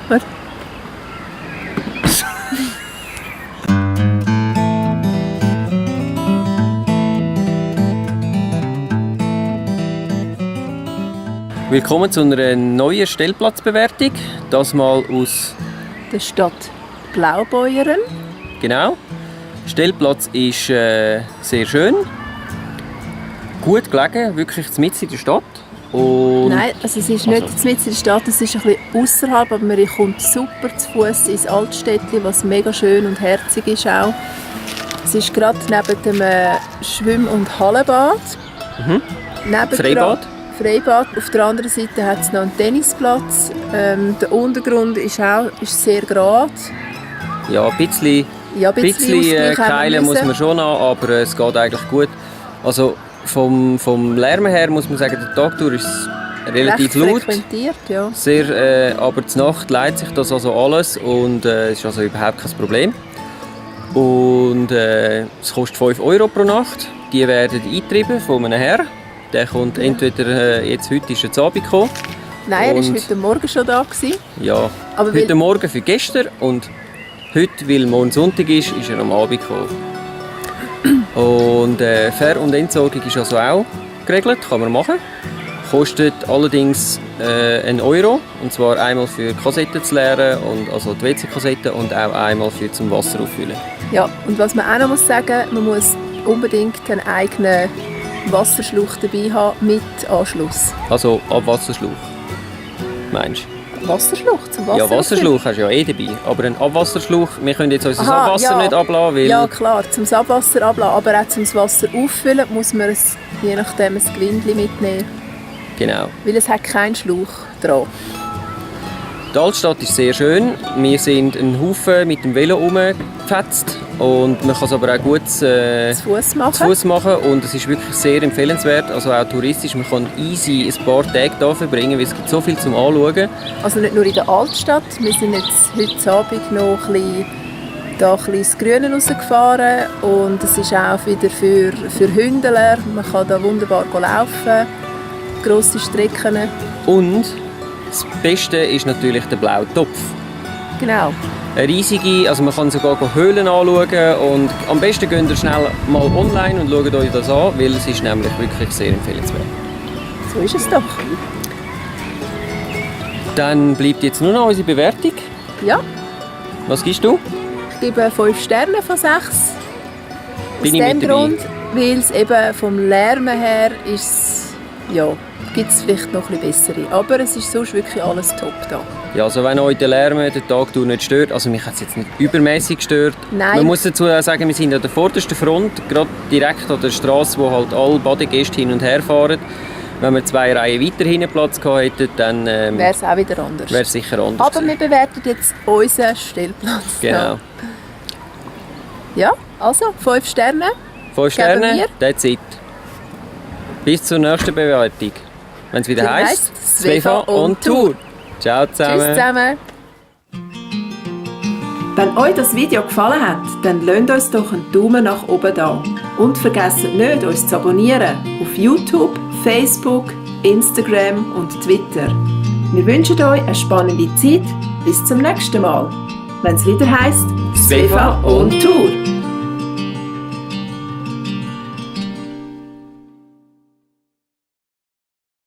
wir. Willkommen zu einer neuen Stellplatzbewertung. Das mal aus der Stadt Blaubeuren. Genau. Der Stellplatz ist sehr schön. Gut gelegen, wirklich mitten in der Stadt. Und nein, also es ist nicht mitten in der Stadt, es ist ein bisschen ausserhalb, aber man kommt super zu Fuß ins Altstädtchen, was mega schön und herzig ist auch. Es ist gerade neben dem Schwimm- und Hallenbad. Freibad. Freibad. Auf der anderen Seite hat es noch einen Tennisplatz. Der Untergrund ist sehr gerade. Ja, ein bisschen keilen muss man schon noch, aber es geht eigentlich gut. Also vom Lärm her muss man sagen, der Tag durch ist es relativ laut. Frequentiert, ja. Sehr, aber zur Nacht leitet sich das also alles und es ist also überhaupt kein Problem. Und es kostet 5 € pro Nacht. Die werden eingetrieben von einem Herr. Der kommt entweder heute ist er zu Abend gekommen. Nein, er war heute Morgen schon da gewesen. Ja, aber heute Morgen für gestern und heute, weil morgen Sonntag ist er am Abend gekommen. Und Ver- und Entsorgung ist also auch geregelt, kann man machen. Kostet allerdings 1 €, und zwar einmal für Kassetten zu leeren, und also die WC-Kassetten, und auch einmal für zum Wasser auffüllen. Ja, und was man auch noch sagen muss, man muss unbedingt einen eigenen Wasserschlauch dabei haben mit Anschluss. Also Abwasserschlauch, meinst du? Wasserschlauch zum Wasser. Ja, Wasserschlauch hast du ja dabei, aber ein Abwasserschlauch, wir können jetzt unser Abwasser nicht ablassen, weil... Ja klar, zum Abwasser ablassen, aber auch zum Wasser auffüllen muss man je nachdem ein Gewindchen mitnehmen. Genau. Weil es hat keinen Schlauch dran. Die Altstadt ist sehr schön. Wir sind einen Haufen mit dem Velo rumgefetzt und man kann es aber auch gut zu Fuß machen und es ist wirklich sehr empfehlenswert, also auch touristisch. Man kann easy ein paar Tage hier verbringen, weil es gibt so viel zum Anschauen. Also nicht nur in der Altstadt, wir sind jetzt heute Abend noch ein bisschen ins Grüne rausgefahren und es ist auch wieder für Hündler. Man kann da wunderbar laufen, grosse Strecken. Und das Beste ist natürlich der blaue Topf. Genau. Eine riesige, also man kann sogar Höhlen anschauen und am besten geht ihr schnell mal online und schaut euch das an, weil es ist nämlich wirklich sehr empfehlenswert. So ist es doch. Dann bleibt jetzt nur noch unsere Bewertung. Ja. Was gibst du? Ich gebe 5 Sterne von 6. Bin ich mit dabei? Grund, weil es eben vom Lärm her ist, ja, gibt es vielleicht noch ein bisschen bessere. Aber es ist sonst wirklich alles top da. Ja, also wenn euch der Lärm den Tag nicht stört, also mich hat es jetzt nicht übermäßig gestört. Nein. Man muss dazu sagen, wir sind an der vordersten Front, gerade direkt an der Straße, wo halt alle Badegäste hin und her fahren. Wenn wir 2 Reihen weiter hinten Platz gehabt hätten, dann wäre es auch wieder anders. Wäre sicher anders. Aber wir bewerten jetzt unseren Stellplatz. Genau. Da. Ja, also 5 Sterne. 5 Sterne, that's it. Bis zur nächsten Bewertung. Wenn es wieder heisst, Svefa on Tour. Ciao zusammen. Tschüss zusammen. Wenn euch das Video gefallen hat, dann lasst uns doch einen Daumen nach oben da. Und vergesst nicht, uns zu abonnieren auf YouTube, Facebook, Instagram und Twitter. Wir wünschen euch eine spannende Zeit. Bis zum nächsten Mal. Wenn es wieder heisst, Svefa on Tour.